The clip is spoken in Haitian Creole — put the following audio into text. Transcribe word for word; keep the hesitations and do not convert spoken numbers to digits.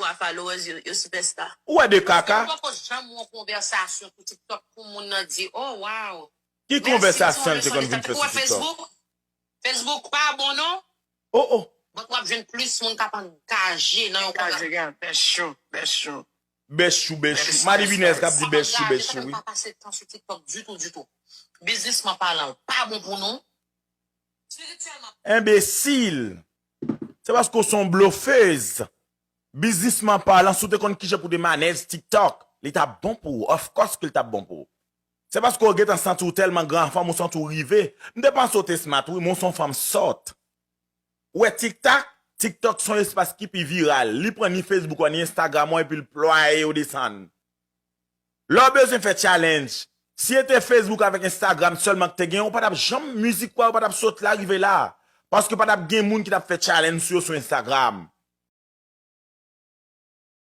pa followers, yo, yo superstar. Ou wè de kaka? Mwen poko janm wè yon konvèsasyon sou TikTok pou moun nan di, oh, wow. Ki konvèsasyon l te konn vin fè sou TikTok? Facebook? Facebook pa bon non. Oh, oh. But w ap jwenn plis moun k ap angaje nan yon konvèsasyon. Bèchou, bèchou. Bèchou, bèchou. Madi Binèz k ap di bèchou, bèchou, wi. Pa pase tan sou TikTok ditou, ditou. Biznisman palan, pa bon pou nou. Espirityèlman. Enbesil. Se paske w se yon blofez. Biznisman palan, si w te konn kijan pou te manage TikTok, li t ap bon pou ou. Of course ke li t ap bon pou ou. Se paske w gentan santi w tèlman gran fanm, ou santi w rive. M te panse w te smart, wi, men w se yon fanm sòt. Ou wè TikTok? TikTok se yon espas ki pi viral. Li pran ni Facebook ou, ni Instagram ou, epi l plwaye yo desann. Lè w bezwen fè challenge, si se te Facebook avèk Instagram sèlman ki te gen, ou pa t ap janm, mizik pa w pa t ap sot la rive la. Paske pa t ap gen moun ki t ap fè challenge sou yo sou Instagram.